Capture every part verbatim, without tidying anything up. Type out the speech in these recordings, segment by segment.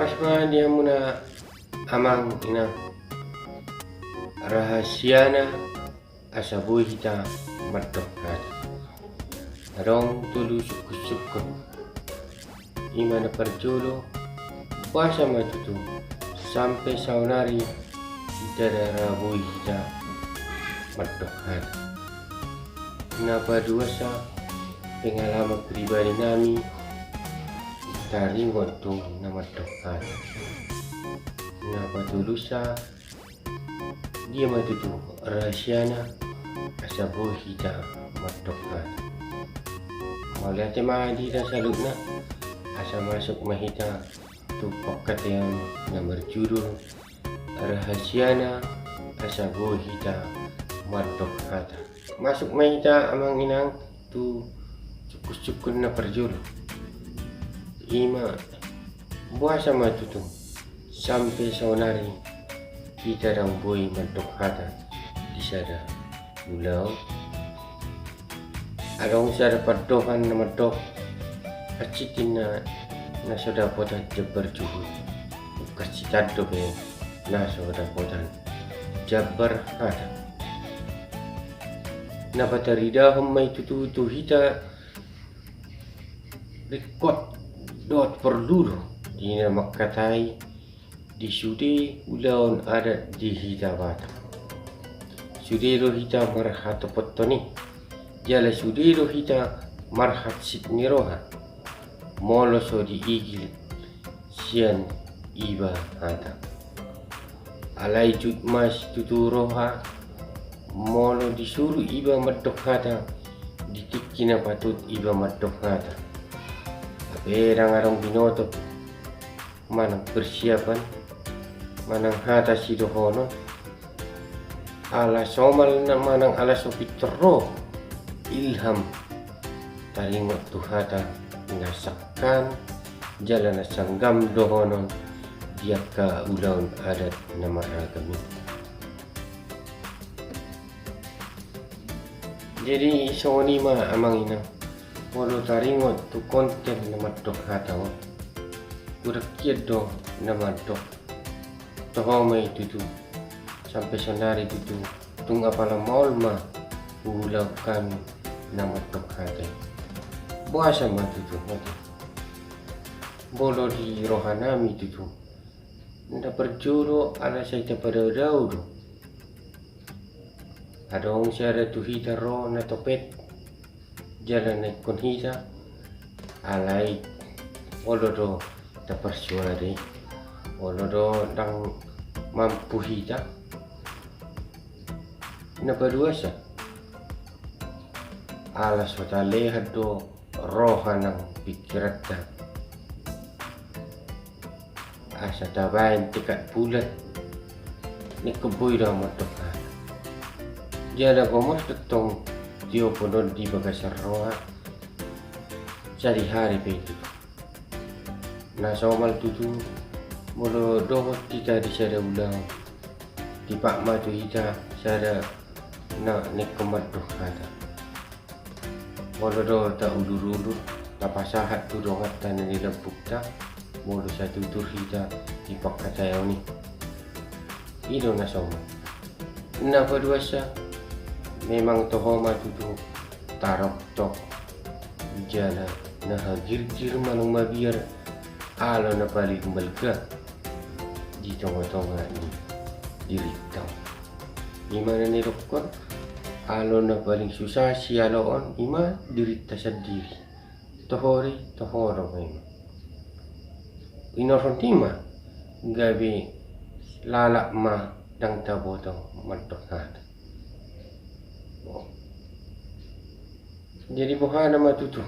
Pas ma di hamuna amang inang, rahasiana asa boi hita mandok hata. Adong tolu sungkun-sungkun. Ima na parjolo, boasa ma tutu sampe saonari hita ndang ra boi hita mandok hata. Na paduasa, pengalaman pribadi nami taringot tu na mandok hata. Na patolusa, dia ma tutu rahasiana asa boi hita mandok hata. Mauliate ma di hita saluhutna, asa masuk ma hita tu pangkataion na marjudul rahasiana asa boi hita mandok hata. Masuk ma hita amang inang tu sungkun-sungkun na parjolo. Ima, boasa ma tutu sampe saonari hita ndang boi mandok hata di sada ulaon? Adong sada pandohan na mandok, hansit ninna na so dapotan jambar juhut, bukan sitan dope na so dapotan jambar hata. Na pataridahon ma i tutu tu hita, ringkot dohot porlu do di na mangkatai di sude ulaon adat di hita Batak. Sude do hita marhatopothon i, jala sude do hita marhansit ni roha molo so diigil sian iba hata. Alai jut ma situtu roha molo disuru iba mandok hata di tingki na patut iba mandok hata. Hape ndang adong binoto manang persiapan manang hata sidohonon, ala somal na manang ala so pintor ro ilham taringot tu hata na sangkam jala na sanggam dohonon di angka ulaon adat na marragam i. Jadi songon i ma amang inang, molo taringot tu konten na mandok hata on, godang hian do na mandok. Toho ma i tutu, sampe saonari tutu tung apala maol ma huulaon hami na mandok hata i. Boasa ma tutu hata? Molo di rohanami tutu, na parjolo ala sai tapadao-dao do. Adong sada tu hita ro na topet jala na ingkon hita, alai olo do taparsuade, olo do ndang mampu hita. Na paduasa, ala so talehan do roha nang pingkiranta asa tabaen tekad bulat, na ingkon boi do mandok hata. Jala gomos do tong tiopon on di bagasan roha, sadihari pe i tutu. Na somal tutu, molo dohot hita di sada ulaon, tipak ma tu hita sada na ingkon mandok hata. Molo do taulur-ulur, tapasahat tu donganta na nilambungta, molo satutur hita di pangkataion i. I do na somal. Na paduasa, memang toho ma tutu taroktok jala na hagirgir manang mabiar alo na paling balga di tonga-tonga ni dirinta on. Ima na nidokkon, alo na paling susa sialoon ima dirinta sandiri. Toho do i, toho do ma ima. Inorhon i ma gabe lalap ma ndang taboto mandok hata. Jadi boha nama tutu?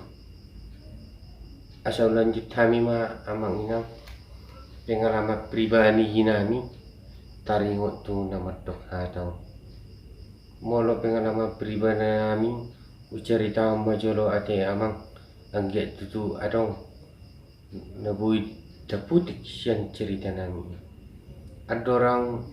Asa ulanjut hami ma amang inang pengalaman pribadi nami taringot tu na mandok hata on. Molo pengalaman pribadi nami, hucaritahon ma jolo ate amang, anggiat tutu adong na boi taputik sian cerita nami. Andorang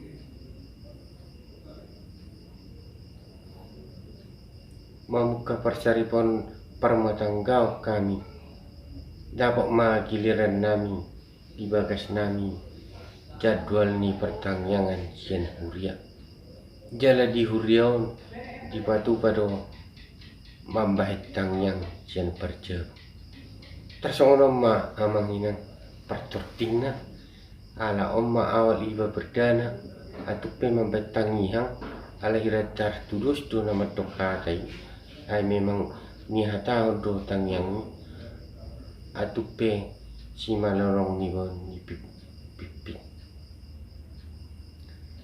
mamungka parsaripeon parmatanggaon hami, dapot ma giliran nami di bagas nami jadwal ni partangiangan sian huria. Jala di huria on dipatupa do mambahen tangiang sian parjabu. Tarsongon on ma amang inang partortingna, ala on ma awal iba perdana, atik pe mambahen tangiang, ala hira tartudos do na mandok hata i, ai memang nihatahon do tangiang i, atik pe simalolong niba on ni pip-, pipit.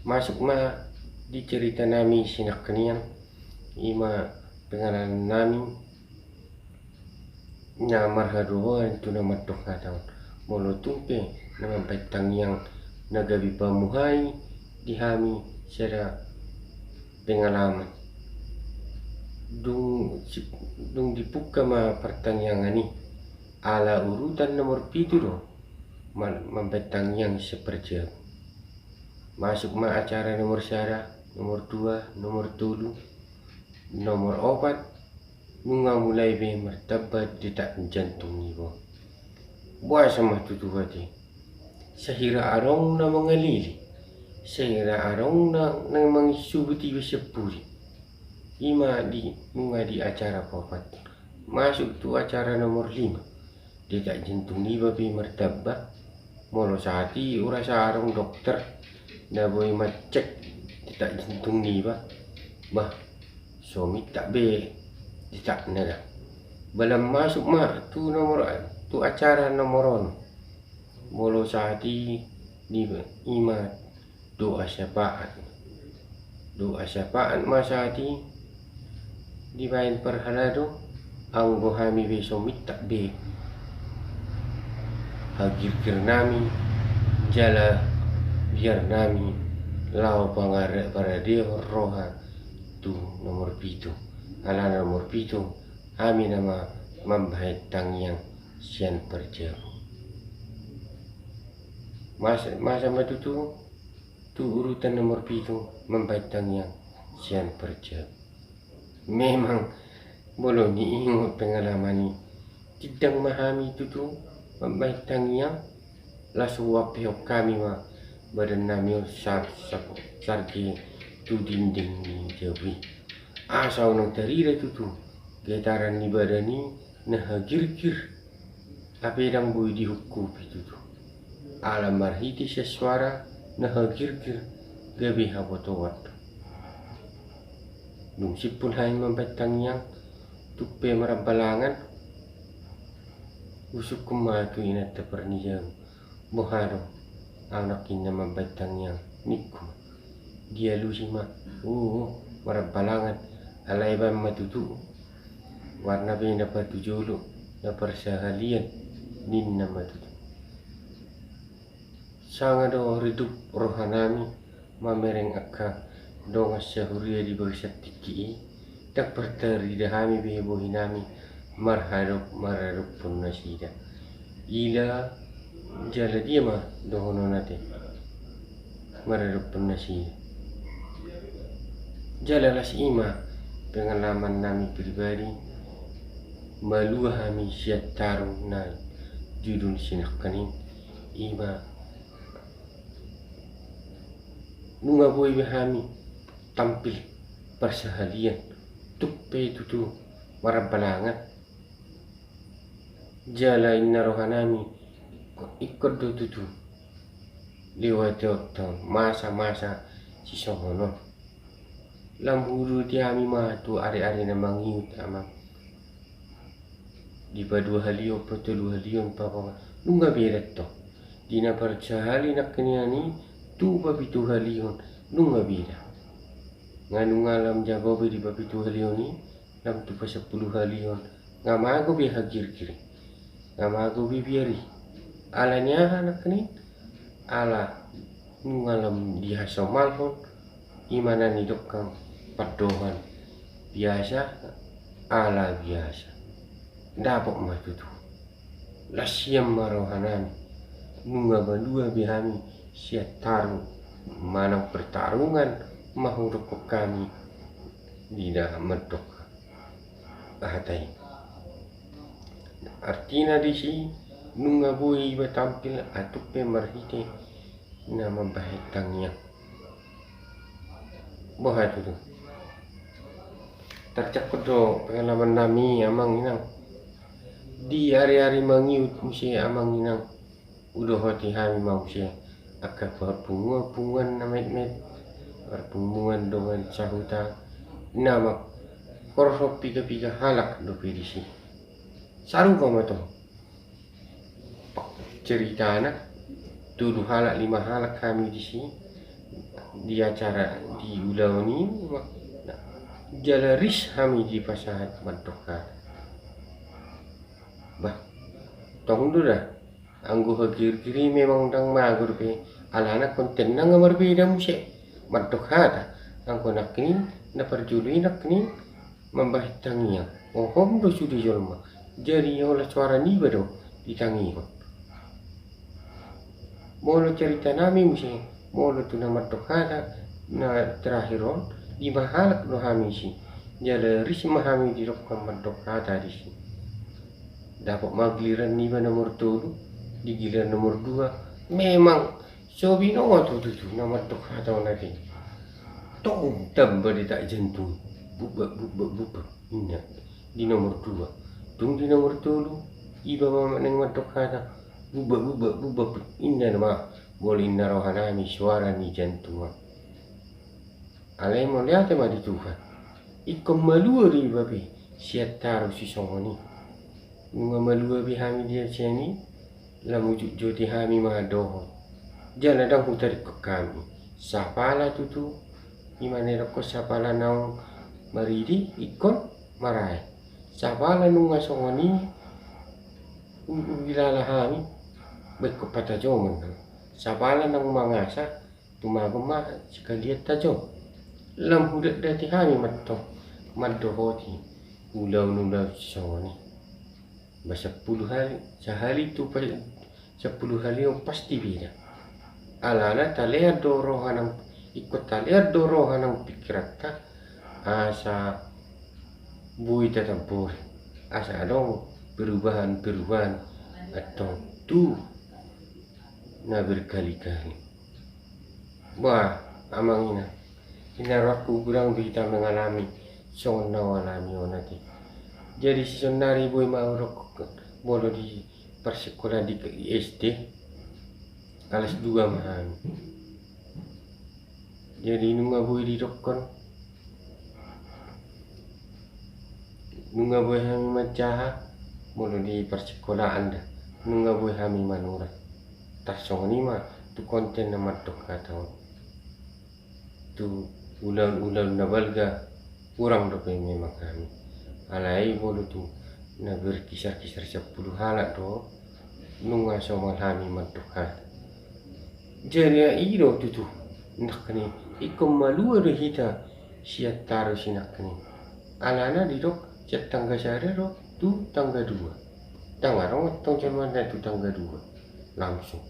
Masuk ma di cerita nami sinangkanian, ima pengalaman nami na marhadohoan tu na mandok hata on. Molo tung pe na mambahen tangiang na gabe pamuhai di hami sada pengalaman. Dung, dung dipungka ma partangiangan i, ala urutan nomor pitu do ma-, mambahen tangiang sian parjabu. Masuk ma acara nomor sada, nomor dua, nomor tolu, nomor opat, nunga mulai be martamba detak jantung niba. Boasa ma tutu ate? Sahira adong na mangalili, sahira adong na, na mangisubut iba sian pudi. Ima di, nunga di acara paopat. Masuk tu acara nomor lima. Detak jantung niba pe martamba. Molo sahat i hurasa adong dokter na boi mancek detak jantung niba, bah, so mintak be detakna da. Balan masuk ma tu nomor, tu acara nomor onom. Molo sahat i niba, ima doa syafaat. Doa syafaat ma sahat i dibahen parhalado, anggo hami be so mintak be hagirgir nami jala biar nami laho pangara-, paradehon roha tu nomor pitu. Ala nomor pitu hami nama mambahen tangiang sian parjabu. Masa, masa ma tutu tu urutan nomor pitu mambahen tangiang sian parjabu. Memang molo niingot pengalaman i, tindang ma hami tutu mambahen tangiang, laos huampehon hami ma badan nami on sar-, sar-, sarge tu dinding ni jabu i. Asa unang tarida tutu getaran ni badan i na hagirgir. Hape ndang boi dihungkupi tutu. Ala marhite sian suara na hagirgir gabe habotoan. Dung simpul hami mambahen tangiang, tung pe marambalangan, husungkun ma tu inanta parnijabu. Boha do, ahu nangkin na mambahen tangiang, ningku ma. Dialusi ma, o, marambalangan, alai bahen ma tutu. Warna be na patujolo, na parsahalian, ninna ma tutu. Sanga do redup roha nami mamereng angka dongan sahuria di bagasan tingki i, ndang partarida hami be bohi nami marhadop-, maradophon nasida. Ila jala dia ma dohonon ate maradophon nasida. Jala las i ma pengalaman nami pribadi, malua hami sian taru na judul sinangkaning, ima nunga boi be hami tampil parsahalian, tung pe tutu marambalangan. Jala inna roha nami ingkon do tutu lewati on masa-masa sisongon on. Lam huuduti hami ma tu ari-ari na mangihut, amang. Di paduahalihon, patoluhalihon, paopat, nunga beda tong. Di na parsahali nangkiningan i tu papituhalihon, nunga beda. Nga nunga lam jago be di papituhalihon i, lam tu pasampuluhalihon, nga mago be hagirgir i, nga mago be biar i. Ala ni aha nangkining? Ala nunga lam dihasomalhon, ima na nidok hami pandohan biasa ala biasa. Dapot ma tutu. Las hian ma roha nami. Nunga malua be hami sian taru manang pertarungan ma hudokhon hami di na mandok hata i. Artina disi, Nunga boi iba tampil atik pe marhite na mambahen tangiang. Boha tutu? Tarjangkon do pengalaman nami, amang inang. Di ari-ari mangihut muse, amang inang, hudohoti hami ma muse angka parpunguan-punguan na metmet, parpunguan dongan sahuta, na mangkorhon piga-piga halak dope disi. Sarupa ma tong ceritana, tolu halak lima halak hami disi di acara di ulaon i, jala ris hami dipasahat mandok hata. Bah, tong do da, anggo hagirgir i memang ndang mago dope, alana kontenna nga marbeda muse. Mandok hata, anggo nangkin, na parjolo i nangkin mambahen tangiang, hohom do sude jolma, jadi holan soara niba do ditangihon. Molo cerita nami muse, molo tu na mandok hata na terakhir on, lima halak do hami disi, jala ris ma hami didokkon mandok hata disi. Dapot ma giliran niba nomor tolu, di giliran nomor dua, memang so binoto tutu na mandok hata on ate. Tong tamba detak jantung, bubak, bubak, bubak, inna di nomor dua. Tung di nomor tolu, iba ma naeng mandok hata, bubak, bubak, bubak, inna ma, molo inna roha nami soara ni jantung on. Alai mauliate ma di Tuhan, ingkon malua do iba pe sian taru sisongon i. Nunga malua be hami di sian i, lam hujotjoti hami ma dohot. Jala ndang hutadingkon hami sapala tutu, i ma na nidokkon sapala naung maridi ingkon marae. Sapala nunga songon i, hu-, huilala hami, ba ingkon patajoman. Sapala naung mangasa, tumagon ma sekalian tajom. Lam hudatdati hami mantong mandohoti ulaon-ulaon sisongon i. Ba sampulu hali, sahali tu pa-, sampulu hali on pasti beda. Alana talean do roha nang, ingkon talean do roha nang pikiranta, asa boi tatambori, asa adong perubahan-perubahan antong tu na berkali-kali. Bah, amang inang, inna rohangku, godang do hita mengalami songon na hualami on ate. Jadi sisonari boi ma hudokkon, molo di parsikola di S D, kalas dua ma hami. Jadi nunga boi didokkon, nunga boi hami manjaha, molo di parsikolaan da, nunga boi hami manurat. Tarsongon i ma tu konten na mandok hata on. Tu ulaon-ulaon na balga, hurang dope memang hami. Alai molo tu na berkisar-kisar sampulu halak do, nunga somal hami mandok hata. Jadi i do tutu nangkin i, ingkon malua do hita sian taru si nangkin i. Alana didok sian tangga sada do tu tangga dua. Ndang adong antong jolma na tu tangga dua langsung.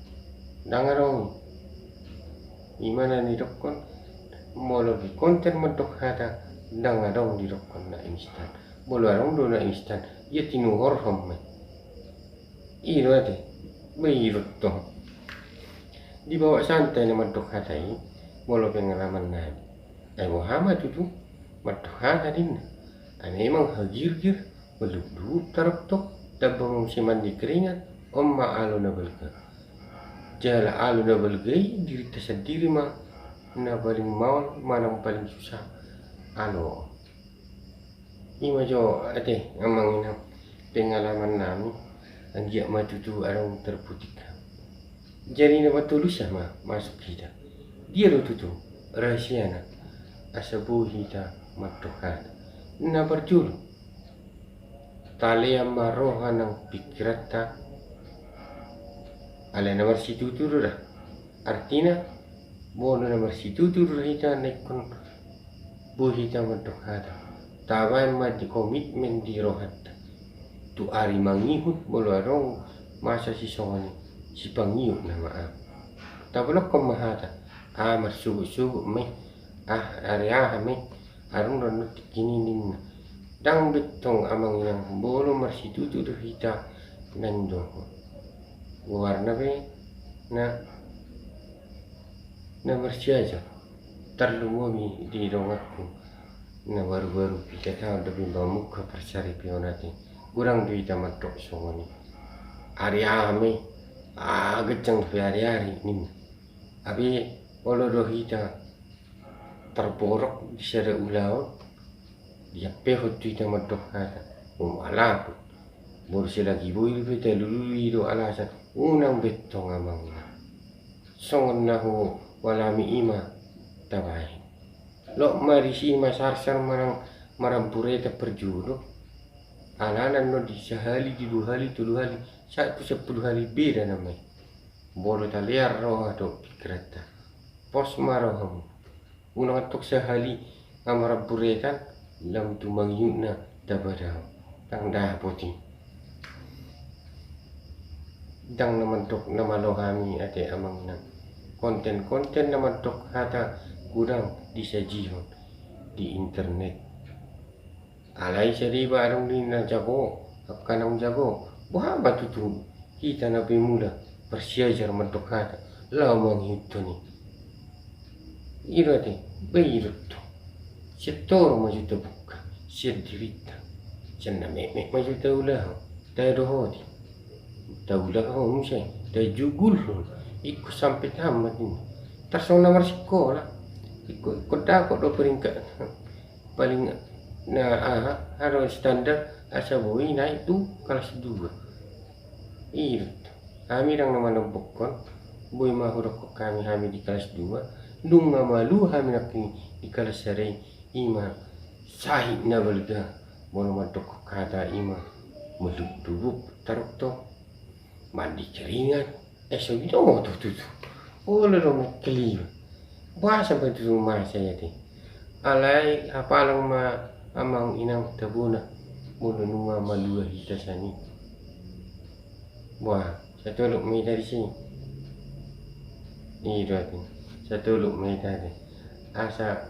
Ndang adong i. I ma na nidokkon, molo di konten mandok hata, ndang adong didokkon na instan. Molo adong do na instan, ia tinuhorhon ma i. I do ate, ba i do tong. Dibawa santai na mandok hata i, molo pengalaman nami. Ai boha ma tutu mandok hata ninna. Ai memang hagirgir, malublubu taroktok, tamba ma muse mandi keringat, on ma alo na balga. Jala alo na balga i dirinta sandiri ma na paling maol manang paling susah alo on. I ma jo ate, amang inang, pengalaman nami, anggiat ma tutu adong tarputik hami. Jadi na patolusa ma masuk hita. Dia do tutu rahasiana asa boi hita mandok hata? Na parjolo, talean ma roha nang pikiranta. Alai na marsitutu do da. Artina, molo na marsitutu do hita na ingkon boi hita mandok hata, tabaen ma di komitmen di rohanta. Tu ari mangihut molo adong masa sisongon i, sipangihut nama au. Tabolongkon ma hata, ah, marsogot-sogot ma i, ah, ari aha ma i, adong do annon tingki i ninna. Ndang be tong, amang inang, molo marsitutu do hita naeng dohot. Goarna pe na, na marsiajar. Tarlumobi di donganku na baru-baru piga taon dope mamungka parsaripeon ate. Godang do hita mandok songon i. Ari aha ma i, ah, ganjang dope ari-ari ninna. Hape olo do hita tarborok di sada ulaon, diampehon tu hita mandok hata. Molo alaput, molo selagi boi dope talului do alasan, unang be tong amang inang. Songon na hualami i ma tabahen. Lok ma disi masarsar manang maramburetan parjolo. Alana annon di sahali, di dua hali, tolu hali, sahat tu sampulu hali beda nama i. Molo talean roha dohot pikiranta, pos ma rohamu. Unang antong sahali nga maramburetan, lam tu mangiutna taba dao. Ndang dapot i. Ndang na mandok na malo hami ate amang inang. Konten-konten na mandok hata godang disajihon di internet. Alai sada iba adong do na jago, angka naung jago. Boha ma tutu hita na pemula marsiajar mandok hata laho mangihuthon i. I do ate, ba i do tong. Sian toru ma jo tabuka, sian dirinta. Sian na metmet ma jo taulahon, tadohoti. Taulak ho muse, tajugulhon, ingkon sampe tamat ninna. Tarsongon na marsikola, ingkon, ingkon dapot do peringkat paling na aha, aha do standar asa boi naik tu kalas dua. I do, hami ndang na manombokhon, boi ma hudokhon hami, hami di kalas dua, nunga malua hami nangkin di kalas sada i, i ma sahit na balga, molo mandokhon hata i ma malublubu taruk tong. Mandi keringat, eh, so binoto tutu. Olo do mangkaliba. Boasa ba tutu masa i ate. Alai hapalang ma amang inang tabona, molo nunga malua hita sian i. Boha, satolop ma hita disi. I do ate, satolop ma hita ate. Asa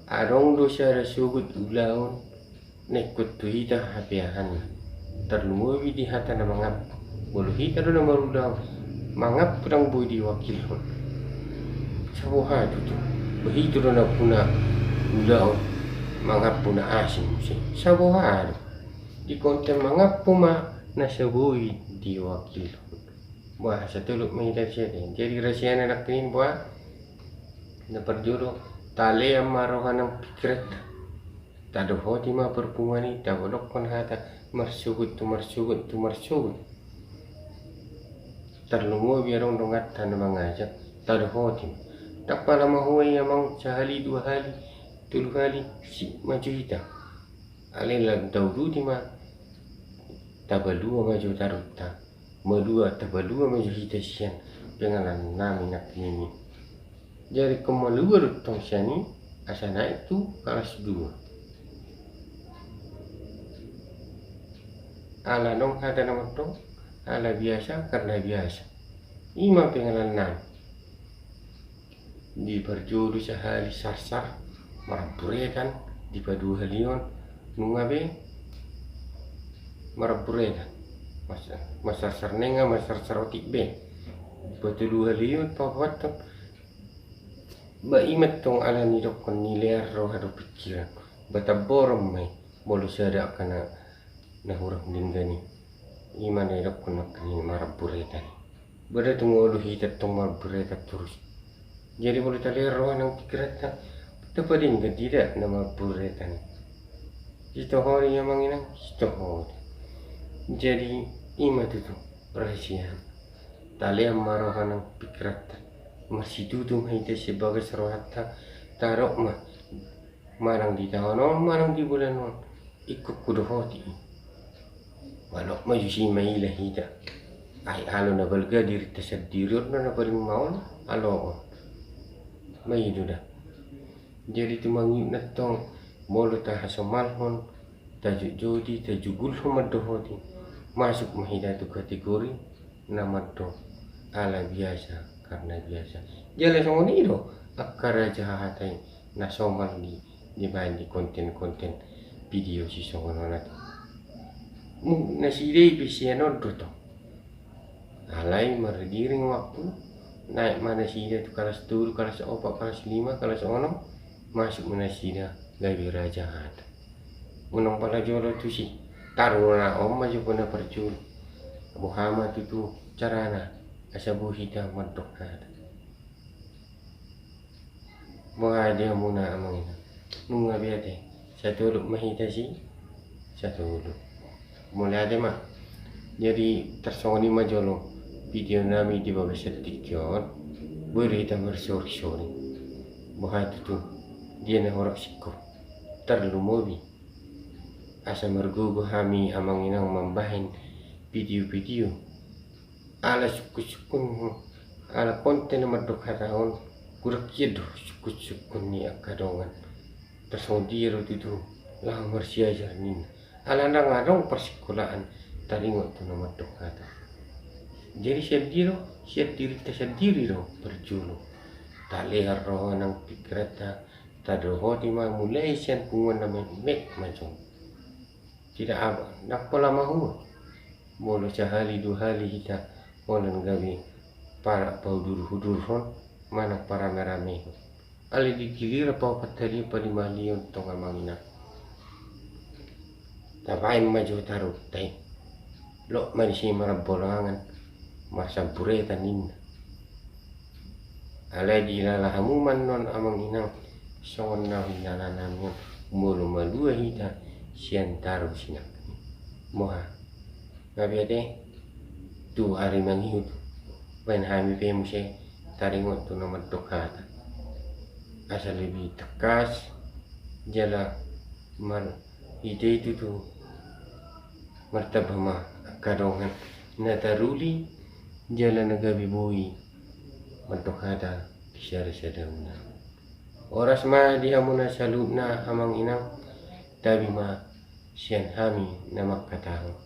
adong do sada sogot ulaon na ingkon tu hita hapeahanna. Tarlumobi di hata na mangappu. Molo hita do na marulaon, mangappu ndang boi diwakilhon. Saboha tutu, boha hita do na puna ulaon, mangappu na asing muse. Saboha do. Di konten mangappu ma na so boi diwakilhon. Boha, satolop ma hita disi ate. Jadi rasia na nangkin i boha, na parjolo, talean ma roha nang pikiranta. Tadohoti ma parpunguan i, tabodokhon hata marsogot tu marsogot tu marsogot. Tarlumobi adong donganta na mangajak, tadohoti ma. Ndang pala mahua i amang sahali, dua hali, tolu hali, sip ma jo hita. Alai lam tauduti ma, tabalua ma jo tarutta. Malua, tabalua ma jo hita sian pengenalan nami nangkin i. Jadi ingkon malua do tong sian i asa naik tu kalas dua. Ala adong hata na mandok, ala biasa karna biasa. I ma pengenalan nami. Di parjolo sahali sarsar, maramburetan, di paduahalihon, nunga be maramburetan. Mas-, masarsar nenga, masarsar otik be. Di patoluhalihon, paopathon, ba i ma tong ala nidokhon ni lean roha dohot pikiran. Ba tamboron ma i, molo sada angka na, na hurang denggan i. I ma na nidokhon nangkin i maramburetan. Ba da tung olo hita tong maramburetan torus. Jadi molo talean roha nang pikiranta, tapadenggan do hita na maramburetan. Sitoho do i amang inang, sitoho do. Jadi i ma tutu rahasia. Talean ma roha nang pikiranta. Marsitutu ma hita sian bagas rohanta. Tadok ma. Manang di taon on, manang di bulan on, ingkon hudohoti i. Manuk ma jo si maila hita. Ai alo na balga dirinta sandiri on do na paling maol alo on. Ma i do da. Jadi tu mangiut na tong, molo tahasomalhon, tajotjoti, tajugulhon mandohoti, masuk ma hita tu kategori na mandok ala biasa karna biasa. Jala songon i do angka raja hahata i na somal di, dibaen di konten-konten video sisongon on ate. Mu-, nasida i pe sian on do tong. Alai margiring waktu, naek ma nasida tu kalas tolu, kalas opat, kalas lima, kalas onom, masuk ma nasida gabe raja hata. Unang pala jolo tusi, taruna on ma jo bona parjolo. Boha ma tutu carana asa boi hita mandok hata. Boha di hamuna amang inang? Nunga be ate, satolop ma hita si, satolop. Mauliate ma. Jadi tarsongon i ma jolo video nami di bagasan tingki on. Boi do hita marsoring-soring. Boha tutu dia na horong singkop tarlumobi asa margogo hami amang inang mambahen video-video. Ala sungkun-sungkun, ala konten na mandok hata on, godang hian do sungkun-sungkun ni angka dongan. Tarsongon dia do tutu laho marsiajar ninna. Ala ndang adong parsikolaan taringot tu na mandok hata. Jadi sian dia do, sian dirinta sandiri do parjolo. Talehon roha nang pingkiranta, tadohoti ma mulai sian punguan na metmet ma jo. Tidak apa, ndang pola mahua. Molo sahali dua hali hita holan gabe parak pahudur-hudurhon manang parame-ramehon. Alai di giliran paopat hali, palima hali on tong amang inang, tabaen ma jo tarunta i. Lok ma disi marambolangan, marsamburetan ninna. Alai dilala hamu ma annon amang inang, songon na hinalala nami on, molo malua hita sian taru sinangkap i. Boha? Nga be ate, tu ari mangihut baen hami pe muse taringot tu na mandok hata. Asa lebih tekas jala mar-, ite itu tu martamba ma angka dongan na taruli jala na gabe boi mandok hata di sada-sada unang. Horas ma di hamuna saluhutna amang inang, tabi ma sian hami na mangkatahon.